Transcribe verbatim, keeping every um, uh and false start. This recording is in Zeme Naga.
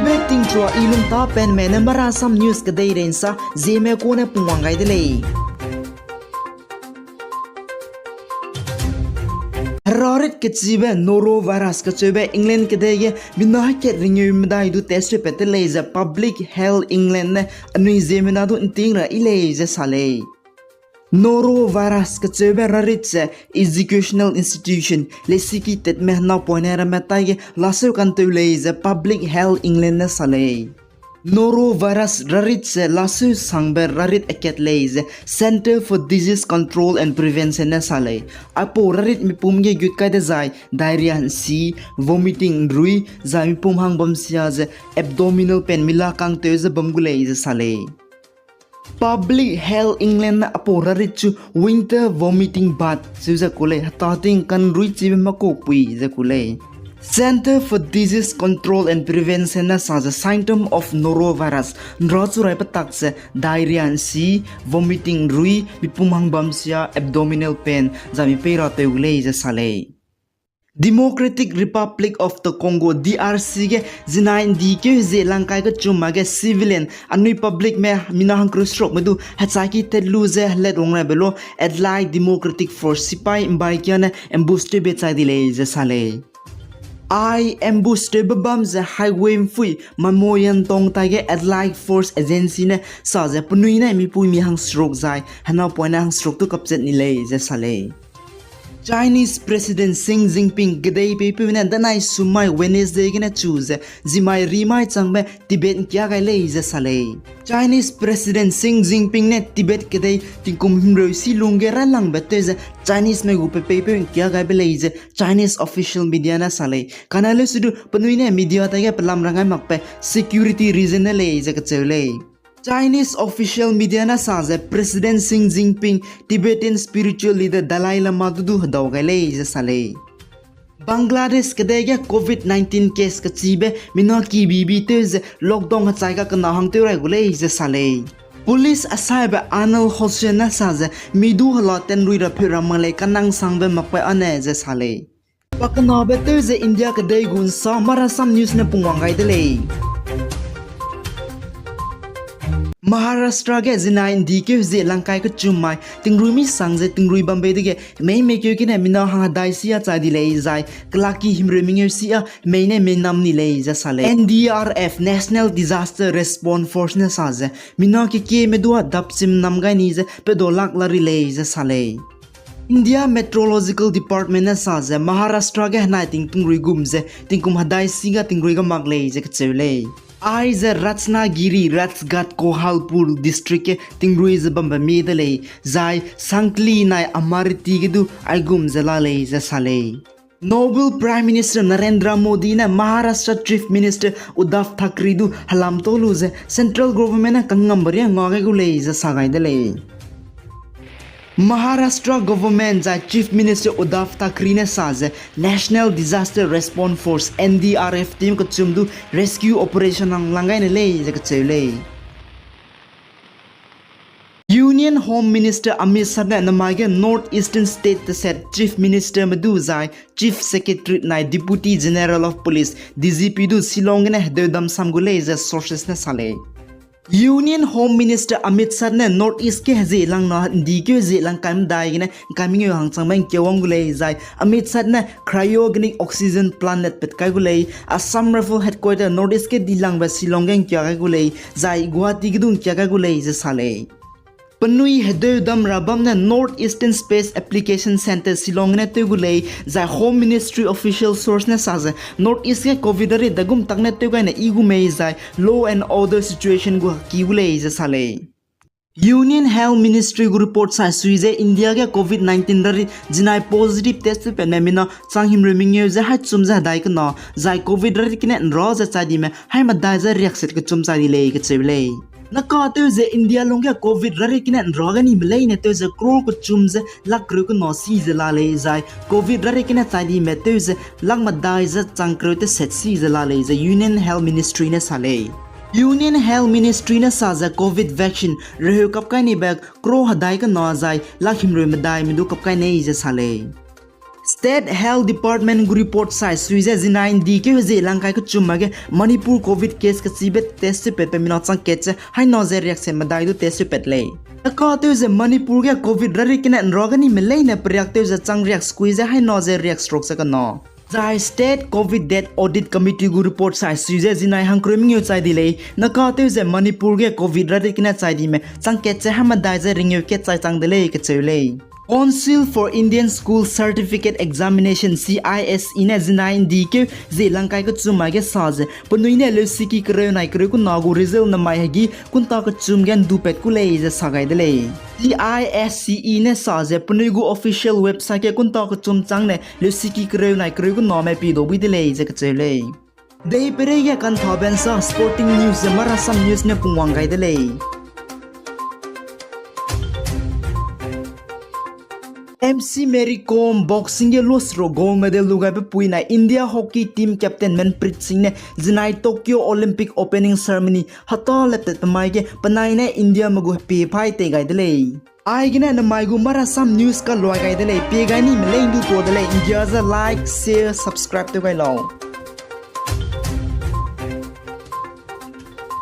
Pe tingchua i lungtapenme ne Marasam News kedei rei nsa Zeme kune pungwang gai de lei. Herarit kechibe norovirus kacheube England kedei ge mina hekat ringeu medai du test pe te lei ze Public Health England ne anui ziemmena du nting ra i lei ze sa lei. Norovirus kacheube rarit ze educational institution, lesiki tetme napoine ramme taige laseu kanteu lei ze Public Health England ne sa lei. Norovirus rarit ze laseu sangbe rarit akat lei ze Centre for Disease Control and Prevention ne sa lei. Aipau rarit mipum ge gut kai dezai diarrhea nsi, vomiting nrui, zai mipum hang bamsia ze abdominal pain mila kangtew ze bam gu lei ze sa lei. Public Health England ne aipau rarit chu winter vomiting bad cheu ze ku lei, heta ting kanrui chibe makupui ze ku lei. Centre for Disease Control and Prevention ne sa ze symptom of norovirus nra chu rai petak ze diarrhea nsi, vomiting nrui, mipum hang bamsia, abdominal pain, zai mi pei ratew gu lei ze sa lei. Democratic Republic of the Congo, D R C ge zinai ndikeu hezie langkai kechum ma ge civilian anui publicme mina hangkereu serukme du hechaki tet lu ze helatwang raibe lo Allied Democratic Force sipai mbai kia ne ambush tewbe chai di lei ze sa lei. Ai ambush tewbe bam ze highway mfui Mamoyan tong taige Allied Force Agency ne sa ze penui ne mipuimi hangseruk zai henapoine hangseruk tu kapchat ni lei ze sa lei. Chinese President Xi Jinping kedei peipeu ne danai sumai Wednesday gene chu ze zimai rimai changbe Tibet nkia gai lei ze sa lei. Chinese President Xi Jinping ne Tibet kedei tingkum himreu si lungge railangbe tew ze Chineseme gu pe peipeu nkia gaibe lei ze Chinese official media ne sa lei. Kane leusedu penui ne media taige pelam rangai makbe security reason ne lei ze kacheu lei. Chinese official media ne sa ze President Xi Jinping, Tibetan spiritual leader Dalai Lama du du hedau gai lei ze sa lei. Bangladesh kedei ge covid nineteen case kachibe mina kibibi tew ze lockdown hechai kakena hang tew rai gu lei ze sa lei. Police asaibe Anil Hossain ne sa ze mi du hela tenrui ra pheu ra mak lei kanang sangbe makbe âne ze sa lei. Pakenabe tew ze India kedei gu nsa Marasam News ne pungwang gai de lei. Maharashtra ge zinai ndikeu hezie langkai kechum mai tingrui mi sang ze tingrui bambe dege mei meikeu gene mina hang hedai sia chai di lei zai kelaki himreu mengeu sia mei ne mei nam ni lei ze sa lei. N D R F, National Disaster Response Force ne sa ze mina kekieme dua dapchim nam gai ni ze pedolak la ri lei ze sa lei. India Meteorological Department ne sa ze Maharashtra ge henai ting tingrui gum ze tingkum hedai si ga tingrui ga mak lei ze kacheu lei. Aize Ratnagiri, Rajghat, Kohalpur district ge tingrui ze bambe mie de lei, zai Sangli nai Amareti ge du aigum ze la lei ze sa lei. Noble Prime Minister Narendra Modi ne Maharashtra Chief Minister Uddhav Thackeray du helam tau lu ze central government ne kangambe ria nga gai gu lei ze sa gai de lei. Maharashtra government zai Chief Minister Uddhav Thackeray ne sa ze National Disaster Response Force, N D R F team kechum du rescue operation hang lang gai ne lei ze kacheu lei. Union Home Minister Amit Shah ne namai ge North Eastern State teset Chief Ministerme du zai Chief Secretary nai Deputy General of Police, D G P du Shillong gene hedeu dam sam gu lei ze sources ne sa lei. Union Home Minister Amit Shah ne North East ge hezie langna ndikeu hezie langkai medai gene ngkai mengeu hangchangbe ngkiawang gu lei zai Amit Shah ne cryogenic oxygen plant let pet kai gu lei, Assam Rifle Headquarter North East ge dilangbe Shillong ge ngkia gai gu lei, zai Guwahati ge du ngkia gai gu lei ze sa lei. Penui hedeu dam ra bam ne North Eastern Space Application Centre Shillong gene tew gu lei, zai Home Ministry official source ne sa ze North East ge covid rarit dagum tak ne tew gai ne i gu mei zai law and order situation gu haki gu lei ze sa lei. Union Health Ministry gu report sai sui ze India ge covid nineteen rarit zinai positive test pe me mina chang himreu mengeu ze hai chum ze hedai kena, zai covid rarit kene nra ze chai dime hai medai ze riakset kechum chai di lei kacheu lei. Naka tew ze India lungge covid rarit kene nra ga nime leine tew ze crore kechum ze lak reu kena si ze la lei zai covid rarit kene chai dime tew ze lak medai ze chang kereu teset si ze la lei ze Union Health Ministry ne sa lei. Union Health Ministry ne sa ze covid vaccine reheu kap kai nibe crore hedai kena zai lak himreu medai me du kap kai nei ze sa lei. State Health Department gu report sai sui ze zinai ’ndi keu hezie langkai kechum age Manipur Covid case kechibe test tewpatbe mina chang kat ze haina ze riak se medai du test tewpat lei. Nakatew ze Manipur ge Covid rarit kene ’nra gani me leine periak tew ze chang riak sekui ze haina ze riak seruk ze kena. Zai State Covid Death Audit Committee gu report sai sui ze zinai hangkereu mengeu chai di lei. Nakatew ze Manipur ge Covid rarit kene chai dime chang kat ze hamedai ze ringeu kat chai chang de lei kacheu lei. Council for Indian School Certificate Examination, C I S E ne zinai ’ndi keu hezie langkai kechum age sa ze penui ne leusiki kereu nai kereu kena gu result namai hegi kunta kechum ge ’ndupat ku lei ze sa gai de lei. C I S E ne sa ze penui gu official website ge kunta kechum chang ne leusiki kereu nai kereu kename pie dau bui de lei ze kacheu lei. Dei peireige kanthabe ’nsa sporting news ze Marasam News ne pungwang gai de lei. M C Mary Kom boxing ge luasro gold medal lu gaibe pui nai India hockey team captain Manpreet Singh ne zinai Tokyo Olympic opening ceremony heta leptatbe mai ge penai ne Indiame gu hepie pai tei gai de lei. Aigene namai gu Marasam News kaluai gai de lei, pie gai ni me lei ’ndu tuâ de lei, ’nggia ze like, share, subscribe tew gai lau.